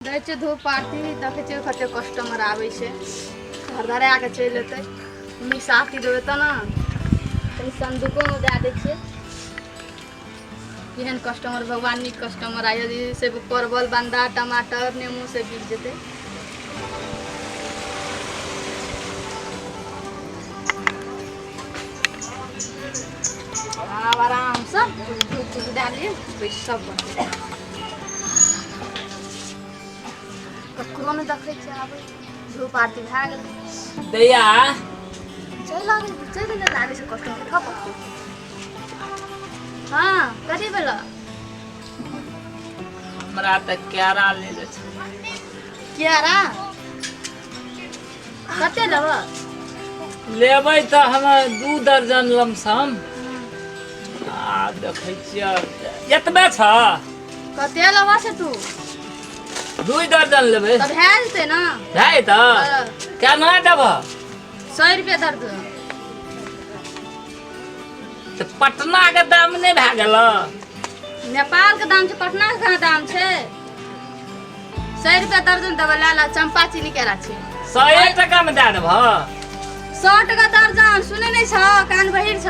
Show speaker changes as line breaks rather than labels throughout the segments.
दै छियै धूप आरती, देखै छियै कते कस्टमर आबै छै। धर धरा कऽ चलि एतै। नीकसँ आरती देबै तऽ ने। कनि संदूकोमे दए दै छियै। केहन कस्टमर, भगवान, नीक कस्टमर आयल से परवल, बन्धा, टमाटर, नेमू से बिक जेतै। आब आरामसँ धूप तूप दए दियै, सब बनतै। ककरो नहि देखै छै आबै। धूप आरती भए गेलै।
दैया।
चलि आबै, चलि नहि लागै छै कस्टमर, उठऽ पड़तै। हँ, कथी भेल?
हमरा तऽ केरा लेले छै।
केरा कते लेबऽ?
लेबै तऽ हम 2 दर्जन लमसम। आ देखै छियै, एतबे छ।
कते लेबऽ से तू?
2 दर्जन लेबै।
तऽ भए जेतै ने।
भए जेतै।
हँ।
केना देबह?
100 रुपया दर्जन।
तऽ पटना के दाम नहि भए गेल?
नेपाल के दाम छै, पटना के कहाँ दाम छै? 100 रुपया दर्जन देबै, लए ला। चंपा चीनी केरा छै।
100 टका में दए देबह?
100 टका दर्जन। सुनै नहि छ? कान बहिर छ?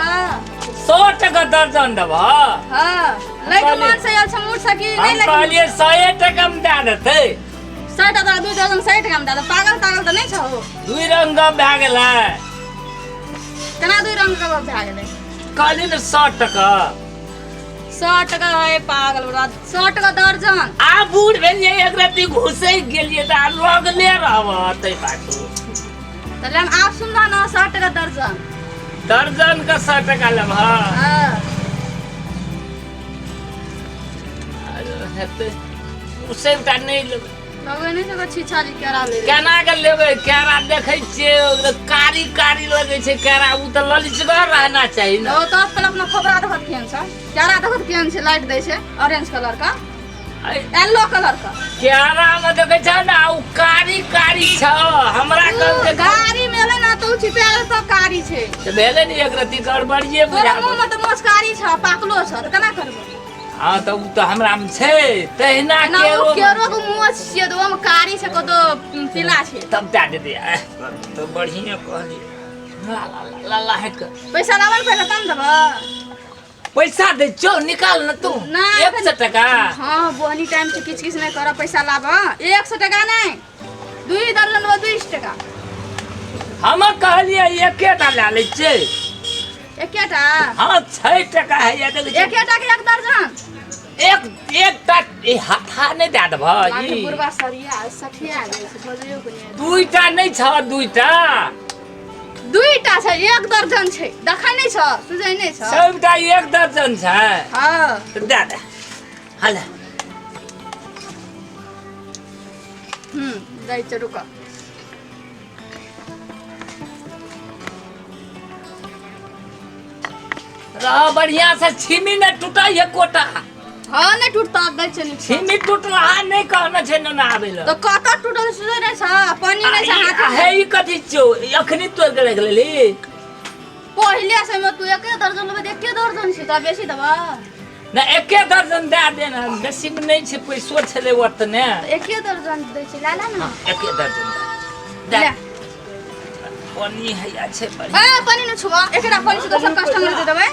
100 टका दर्जन देबह?
हँ, लैके मन से आयल छ मूड से कि नहि?
हम
लैके?
कहलियै 100 टका में दए देतै।
100 टका 2 दर्जन 100 टका में दए दे। पागल तागल तऽ नहि छ हो?
2 रंग गप भए गेलै।
केना 2 रंग के गप भए गेलै?
कहली ने 100 टका।
100 टका है पागल बड़ा, 100 टका दर्जन।
आ बूढ़ भेलियै, एक रत्ती घुसै गेलियै तऽ आब लगले रहब तै पाछू।
तऽ ले, आब सुन ने, 100 टका दर्जन।
दर्जन के 100 टका लेबह?
हँ।
हेतै, उसैटा नहि लेबै।
लगै नहि छै छीछा जी केरा ले।
केना के लेबै केरा? देखै छियै, कारी कारी लगै छै केरा। ओ तऽ ललिचगर रहना चाही ने।
ओ तऽ पहले अपना खोपड़ा देखत केहन छै। केरा देखत केहन छै, लाइट दै छै, ऑरेंज कलर का, येलो कलर का।
केरा मे देखै छै ने, ओ कारी कारी छ। हमरा कहलकै
गाड़ी में एलै ना तऽ ओ छिपा तऽ कारी छै।
तऽ भेलै ने, एक रत्ती गड़बड़िए
तोरा
बुझा।
मुँह में तऽ मोछ कारी छ, पाकलो छ, तऽ केना करबो?
हँ, तऽ ओ तऽ हमरा मे छै तहिना।
ना, ओ
केरो।
केरो के मोछ छियै तऽ ओमे कारी छै, कतौ पीला छै।
तब दए दे। तऽ बढ़िए कहलियै। ला ला ला ला ला, हटि कऽ।
पैसा लाबल पहिले तब देबऽ।
पैसा दै छौ, निकाल ने तू।
नहि।
100 टका।
हँ, बोहनी टाइम से किछु किछु नहि करब। पैसा लाब। 100 टका नहि, 2 दर्जन लेबऽ 200 टका।
हम कहलियै एकेटा लए लै छियै।
एकेटा?
हँ, 6 टका है देखै छियै।
एकेटा के 1 दर्जन?
एक एकटा ई हाथा नहि दए देबह
लागे
ई।
बुढ़बा सरिया सठिया जाइ छै, बजैयो के नहि।
दुईटा नहि छ, दुईटा?
दुईटा छै, 1 दर्जन छै। देखै नहि छ? सुझै नहि छ?
सबटा 1 दर्जन छै?
हँ।
तऽ दए दे, हले।
दै छै, रुक।
रह बढ़िया से, छिमी नहि टूटै एकोटा।
हँ, नहि टूटता, दै छै नीक सँ।
छिमी टूटला नहि कहने छै ने आबै लए।
तऽ कतऽ टूटल, सुझै नहि छ? पानि नहि छ हाथ।
हे, ई कथी छौ? अखनी तोड़ के राखि लेली?
पहिले से में तू एके दर्जन लेबै तऽ एके दर्जन छै, तऽ बेसी देबऽ?
नहि, एके दर्जन दए दे ने, बेसी मे नहि छै, पैसो छलै ओतने।
एके दर्जन दै छै, ला ला ने।
एके दर्जन दए।
ले।
पानी हैया छै बढ़िया।
ए, पानि नहि छुआ। एकरा पानि से दोसर कस्टमर दे देबै।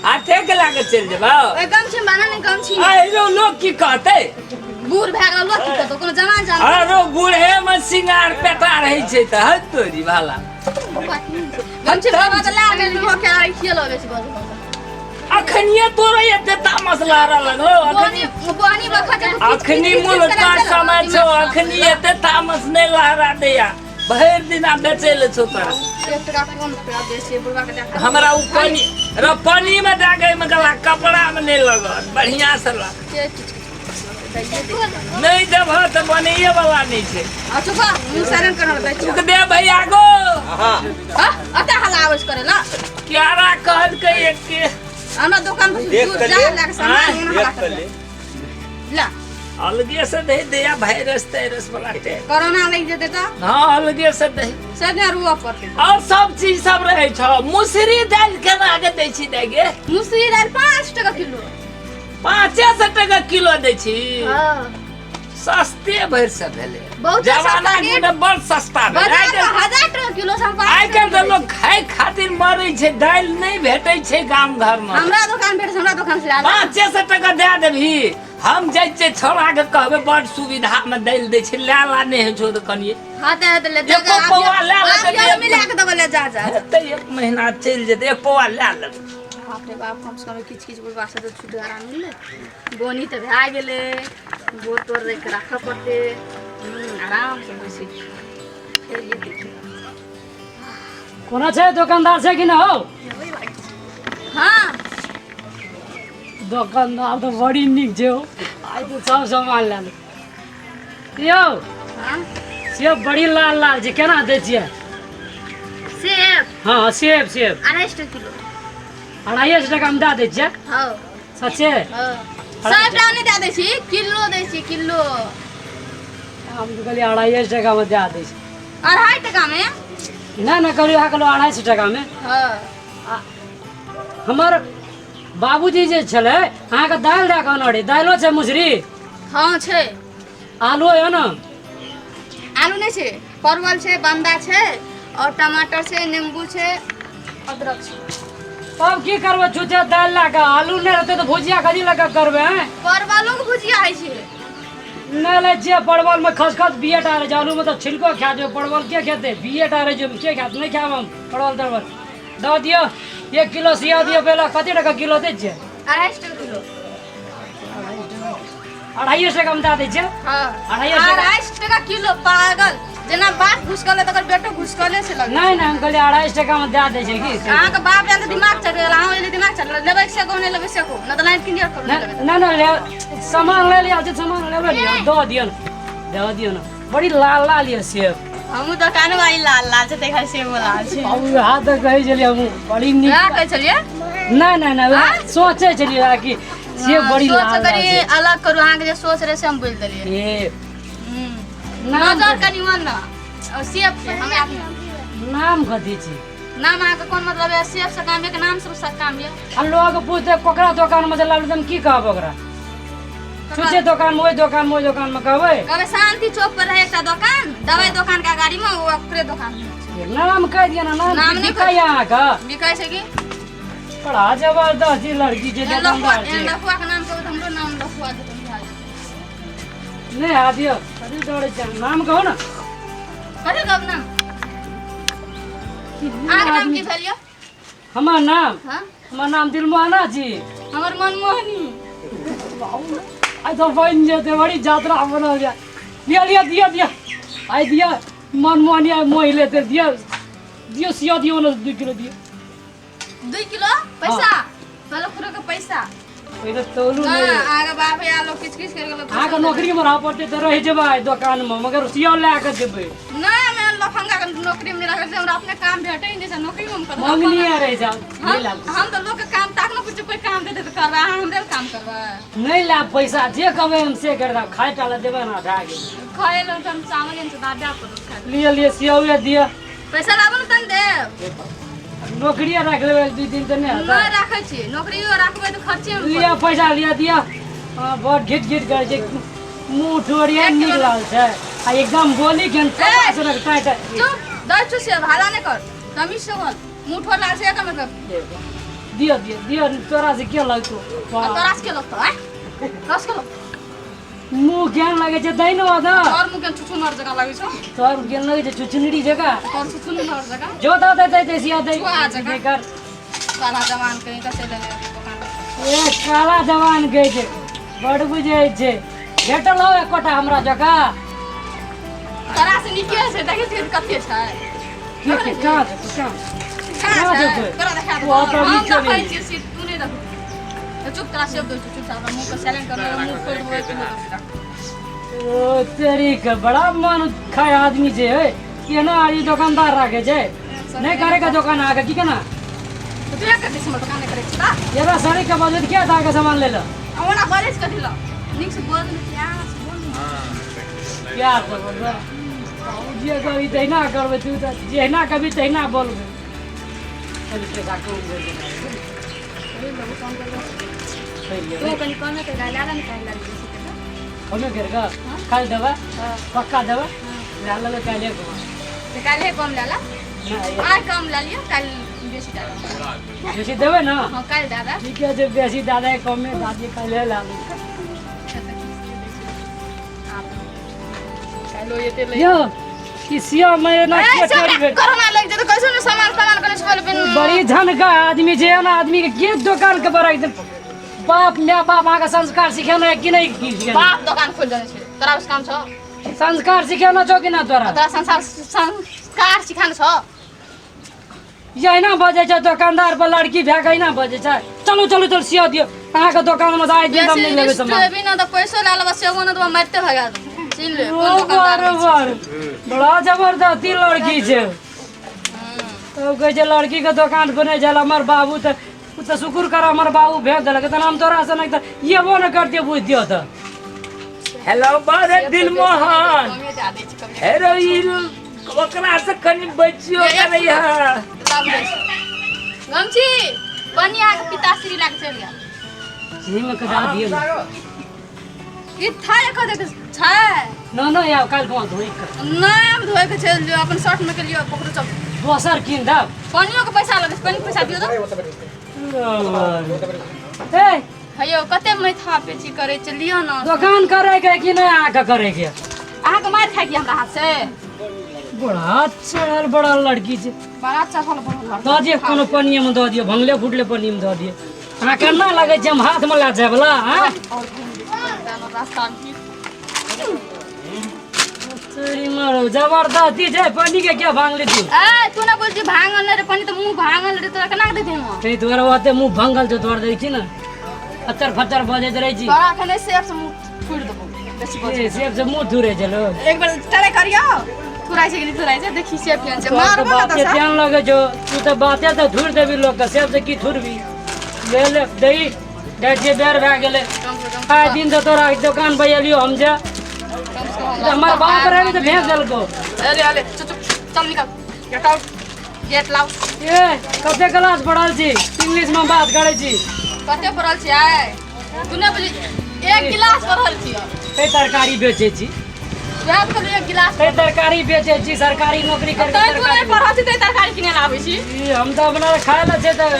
हाथे के लाके चलि जेबौ।
ओइ गमछी में बान्ह ने, गमछी।
आइरो लोग की कहतै?
बूढ़ भए गेल, लोक की कहतौ? कोनो जवान जान।
अरो बूढ़े मे सिंगार पेटा रहै छै तऽ हद तोरी भाला।
गमछी में तऽ ला गेल हो के खियलो बेसी बजबो।
अखनिये तोरे एते तामस लहरा लगलो अखनी?
बोनी बखत।
अखनी मुलका समय छौ, अखनी एते तामस नहि लहरा दैया। भरि दिन आ बेचै ले छौ तोरा।
1 टका कम रुपया बेसी बुढ़वा के देखा।
हमरा उ पानी र पानी में दए के ओहिमे गला कपड़ा में नहि लगत, बढ़िया से लग।
के किछु किछु दैये दे।
नहि देबह तऽ बनैये वाला नहि छै।
आ चुप, मुँह सारन करल दै
चुक
छौ।
दे भैया गो।
हाँ।
हाँ, अते हल्ला आवाज करेला।
क्यारा कहलकै एक के।
हमरा दोकान पर
देख
दूर
तऽ
जा
ले।
लए के सामान एना हल्ला
देख तऽ
करे।
ले।
ला।
अलगे से दही दिया, वायरस तायरस वाला टे।
कोरोना लागि जेतै तऽ।
हाँ, अलगे से दही।
सब रुआ पड़तै।
और सब चीज सब रहे छौ। मुसरी दालि केना के दै छी दाइ गे?
मुसरी दालि 5 टका किलो।
500 टका किलो दै छी?
हाँ।
सस्ते भरि से भेलै।
बहुत
जमाना
सस्ता रेट।
गुने बड़ सस्ता भेलै।
बाजार
आइ
में
काल्हि
1000 टका किलो से हम
आइ काल्हि तऽ
500।
लोक खाय खातिर मरै छै, दालि नहि भेटै छै गाम घरमे।
हमरा दोकान भेट, हमरा दोकान से आला।
500 टका दए देबही, हम जाइ छियै छौड़ा के कहबै, बड़ सुविधा मे दालि दै छै, लए ला, नहि होइ छौ तऽ कनिये
हाँ तऽ ले
एको पौआ लए लेतै।
आप मिला के देबै, ले जा जा।
हेतै, एक महीना चलि जेतै, एक पौआ लए लेबै।
बाप रे बाप, कम से कम किछु किछु बुढ़बा से तऽ छुटकारा मिललै। बोनी तऽ भए गेलै, बोर तोर राखि राखऽ पड़तै। आराम से बैसै छी, फेर जेतै।
कोना छै, दोकानदार छै कि ना हौ?
हाँ।
दोकानदार तऽ बड़ी नीक छै हौ, आइ तऽ सब सामान लए ले यौ।
हाँ।
सेब बड़ी लाल लाल छै, केना दै छियै?
सेब?
हँ, सेब सेब।
250 टका किलो।
250 टकामे दए दै छियै?
हँ।
सच्चे?
हँ, 100 टाका नहि दए दै छी, किलो दै छी, किलो।
हम तऽ कहलियै 250 टकामे दए दै छै।
2.5 टकामे।
नहि नहि, कहलियै अहाँ कहलहुँ 250 टकामे।
हँ।
हमर बाबूजी जे छलै अहाँके दालि दए कऽ अनने रहै, दालिओ छै, मसुरी?
हँ, छै।
आलू यऽ ने?
आलू नहि छै, परवल छै, बन्दा छै और टमाटर छै, नींबू छै, अदरक छै।
तब की करबै छुछे दालि लए कऽ? आलू नहि रहतै तऽ भुजिया कथी लए कऽ करबै, आँय?
परवलोके भुजिया होइ छै।
नहि लै छियै, परवलमे खसखस बिए टा रहै छै, आलूमे तऽ छिलको खा जेबै, परवल के खेतै? बिए टा रहै छै, के खायत? नहि खायब हम परवल तरवल। दऽ दियौ, 1 किलो सिया दियौ पहिले। कते टका किलो दै छियै?
250 टका किलो।
250 टकामे दए दै छियै?
हँ।
250 टका।
250 टका किलो, पागल! जेना बाप घुसकले तकर बेटो घुसकले छै लगै।
नहि नहि, हम कहलियै 250 टकामे दए दै छै की।
अहाँके बाप आयल तऽ दिमाग चढ़ि गेल, अहाँ एलियै दिमाग चढ़ि गेल। लेबै से कहू, नहि लेबै से कहू, नहि तऽ लाइन क्लियर करू, नहि लेबै।
नहि नहि, सामान ले लिअ, जे सामान लेबै लिअ, दऽ दियौ ने, दऽ दियौ ने। बड़ी लाल लाल यऽ सेब।
हमहूँ दोकान वाली लाल लाल छै तै खाली सेबो लाल छै।
हम वएह तऽ कहै छलियै हमहूँ, बड़ी नीक।
वएह कहै छलियै?
नहि नहि नहि, वएह सोचै छलियै कि सेब बड़ी
सोच
लाल लाल
कनि
छै।
अलग करू, अहाँके जे सोच रहै से हम बोलि देलियै।
ए नाम
नजर कनि मन ने और सेब छै हमरा।
नाम कथी छी?
नाम अहाँके कोन मतलब है? सेब से काम यऽ कि नाम से काम यऽ?
आ लोग पूछते ककरा दोकान में चलाबे तऽ हम की कहब ओकरा? छुछे दोकान में, ओहि दोकान में, ओहि दोकान में कहबै।
कहबै शांति चौक पर रहे एकटा दोकान, दवाई दोकान के गाड़ी में, ओ ओकरे दोकान में।
नाम कहि दिअ ने नाम।
नाम नहि।
बिकाइ अहाँके?
बिकाइ छै की?
बड़ा जबरदस्त ई लड़की छै।
एहन लफुआ
दोकानदार
एहन
छै।
लफुआ के नाम कहबै तऽ हमरो नाम लफुआ देतै बुझा।
नहि आ दियौ, कथी डरै छै? नाम कहू ने।
कथी कहब नाम? अहाँके नाम की भेल यौ?
हमर नाम?
हाँ।
हमर नाम दिलमोहना छी।
हमर मनमोहनी।
आइ तऽ बनि जेतै, बड़ी यात्रा बनल जाय। दिअ दिअ दिअ दिअ, आइ दिअ, मनमोहनी आइ मोहि लेतै। दिअ दिअ, सिया दियौ ने, 2 किलो दिअ।
2 किलो? पैसा पहले पूरा के पैसा।
पहिले तौलू।
ना।
नहि।
अहाँके बाप या लोग किछ किछ कर गेल।
अहाँके नौकरीमे रहऽ पड़तै तऽ रहि जेबै दोकानमे, मगर सिया लए कऽ जेबै।
ना, हम लफंगा के नौकरी में नहि रखै छी, हमरा अपने काम भेटै नहि छै, नौकरी में हम कतऽ?
मंगनी रहि जाउ, नहि
हम
लाब।
हम तऽ लोक के काम ताक न कुछ, कोई काम देते तऽ करबै, अहाँ हमरे काम करबै?
नहि लाब, पैसा जे कहबै हम से करि देब, खाय टा लए देबै ने, भए गेल।
खाए लए तऽ हम चावल लेने छी, दादा पर खाए।
लिअ लिअ, सियाउए दिअ।
पैसा लाबू ने तहन देब।
नौकरिए राखि लेबै 2 दिन तऽ नहि हेतै?
नहि राखै छी, नौकरियो राखबै तऽ खर्चे मे।
लिअ, पैसा लिअ, दिअ। हँ, बड़ घिट घिट करै छै मुँह ठोरिया, नीक लागल छै आ एकदम बोली केहन टाइट टाइट।
चुप, दै छु से भाला नहि कर, तमीज से बोल। मुँह ठोर लागल छै एकर मतलब?
दिअ दिअ दिअ, तोरा से के लगतौ?
आ तोरा से के लगतौ? आँय, तोरा से के लगतौ?
मुँह केहन लगै छै दै ने ओतऽ।
तोर मुँह केहन छुछुनर जकाँ लगै छौ।
तोर केहन लगै छै छुछुनरी जकाँ।
तोर छुछुनर जकाँ।
जो दऽ दे दे दे सिया दे।
चुआ जकाँ।
कर।
काला जवान कहीं का चलि एलै दोकान।
ए काला जवान कहै छै, बड़ बुझै छै। भेटल हो एकोटा हमरा जकाँ?
तोरा से नीके छै, देखै छियै कते छै।
के के कहाँ छै, कहाँ?
कहाँ
कहाँ
छै?
छै?
तोरा देखा
ओ
देबौ।
तऽ
हम
नीचे
देखै
नहि।
छियै से तू नहि देखू तऽ चुप। तोरा सेब दै छियौ, चुप। हमरा मुँह पर साइलेंट कर, मुँह खोलि देबौ 1 किलो।
ओ तेरी के बड़ा मन खाय आदमी छै है, केना आदमी दोकानदार राखे छै? नहि करे के दोकान आके की केना?
तू एक कथी से दोकान नहि करै छी ता?
एरा साड़ी के बाजू क्या था के सामान ले लो।
ओना बोलै छी कथी लए? नीक से बोल ने, प्यार से बोल ने।
प्यार से बोलबै बाबूजी, कभी तहिना करबै, तू तऽ जहिना कभी तहिना बोलबै। कनि पैसा कम भेल जेना।
तू
कहि लेबै।
कनि कमे के गाय ला ने, काहे लागी बेसी के?
कमे कर के काल्हि देबै पक्का देबै लए लेबै काल्हिए कमा
तऽ काल्हिए कम लए ला
नहि
आइ कम लए लिअ काल्हि बेसी दए देब
बेसी देबै ने
हँ काल्हि दए देब
ठीके छै बेसी दए दे कमे दए दियै काल्हिए लए लेबै
काल्हिो एते लै
यौ ई सिया में एना
ए,
के
सब
चोरी भेल
कोरोना लागि जेतै कैसो ने सामान सामान कने छुपल बिन
बड़ी झनका आदमी छै एना आदमी के के दोकान के बराइ देल बाप my बाप अहाँके संस्कार सिखेने है कि नहि की सिखेने?
बाप दोकान खोलि देने छै तोरा उस काम छौ
संस्कार सिखेने छौ कि ना तोरा
तोरा संसार संस्कार सिखाने छौ
यहिना बजै छै दोकानदार पर लड़की भए कऽ अहिना बजै छै चलू चलू चलू सिया दियौ अहाँके दोकानमे तऽ आइ दिन हम
बेसी
नहि लेबै
रिश्त
सामान
लेबी ने तऽ पैसो लए लेबऽ सेबो ने तऽ मारिते भगा देबो चिन्ह ले
ओ
कोन दोकानदार
बर
नहि
बर बड़ा जबरदस्ती लड़की छै
छै।
तब कहै छै लड़कीके दोकान पर नहि जाय हमर बाबू तऽ ओ तऽ शुक्र कर हमर बाबू भेज देलक तहन हम तोरा से नहि तऽ एबो नहि करतियै बुझि दियौ तऽ
हेलो बड़े दिलमोहन
कमे दए दै छै कमे
हेरो ई ओकरा से कनि बचियो करे है
तब दै छै गमछी बनिया के पिताश्री लए के चलि गेल
एहिमे कटा दियौ ने
ई था एक देख छै
न न आब काल्हि खुमा धोइ कऽ
नहि हम धोए के चलि जो अपन शर्ट में के लियो पकड़ो चल
दोसर कीन देब
पानियो के पैसा लगै छै पानि के पैसा दियौ तऽ
ए
हेयौ कते मैथा पेची करै छै लिअ ने
दोकान करे के कि नहि अहाँके करे के
अहाँके मारि खाइ की हमरा हाथ से
बड़ा चढ़ल बड़ा लड़की छै
बड़ा चढ़ल बढ़ल लड़का।
दऽ दियौ कोनो पनिएमे दऽ दियौ भंगले फुटले पनिमे दऽ दियौ अहाँ केना लगै छै हम हाथमे लए जायवला आँय
और घूम ली रास्ता में
तोरी मारो जबरदस्ती छै पानी के क्या भांग लेती
ए तू ना बोल छी भांगल रे पानी तो मुंह भांगल रे तोरा केना के देते हम
ताहि दुआरे ओते मुँह भंगल छौ तोहर दै छी ने फच्चर फच्चर बजैत रहै छी
तोरा अखन सेब से मुंह थुरि देबो बेसी बजै
ए, सेब से मुँह थुरै छै लोग
एक बार ट्राई करियो थुराइ छै कि नहि थुराइ छै देखी सेब केहन छै
तोहर तऽ
मारबो
बाते
कतऽ से
ध्यान लगै छौ तू तऽ बाते तऽ थुरि देबी लोकके सेब से की थुरबी ले ले दही जाइ छियै बेर भए गेलै
कम से कम
आइ दिन तऽ तोरा दोकान पर एलियो हम जे
कम से कम
हमर बाप रहे तऽ भेज देलको
अरे अरे चुप चुप चल निकल गेट आउट गेट लाउ
ए कते क्लास पढ़ल छी इंग्लिश में बात करै छी
कते पढ़ल छी आइ तू नहि बुझी एक गिलास पढ़ल छी
ते तरकारी बेचै छी
वएह तऽ कहलियै एक गिलास
ते तरकारी बेचै छी सरकारी नौकरी करके
तैं तू नहि
तरकारी
पढ़ल छी तैं तरकारी किने लए आबै छी
ई हम तऽ अपना खाय लए छै तऽ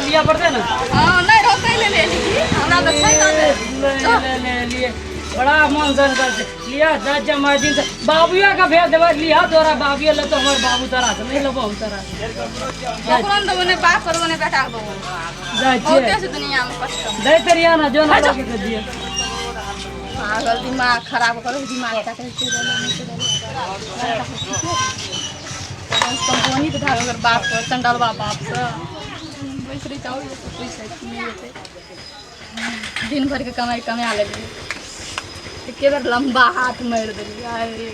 लिअ पड़तै ने
हँ नहि रहतै ले ले की हमरा तऽ छै तऽ
ले ले ले लिए बड़ा मन सन कर छै लिअ जाइ छै माय दिन से बाबुए के भेज देबै लिअ तोरा बाबुए लेतो हमर बाबू तोरा से नहि लेबो हम तोरा से।
ओकरो ने देबो नहि बाप करबो नहि बेटा के देबो
जाइ
बहुते
छियै
छै दुनियामे कष्ट
दैत रहियै ने जो ना लगे तऽ दिअ
पागल दिमाग खराब करो दिमाग चाटे बोनी तऽ धार ओकर बाप पर चंडलवा बाप से बैस रही चाहो पैसा नहि हेतै दिन भरिके कमाइ कमा लेलियै एके बेर लम्बा हाथ मारि देलियै अरे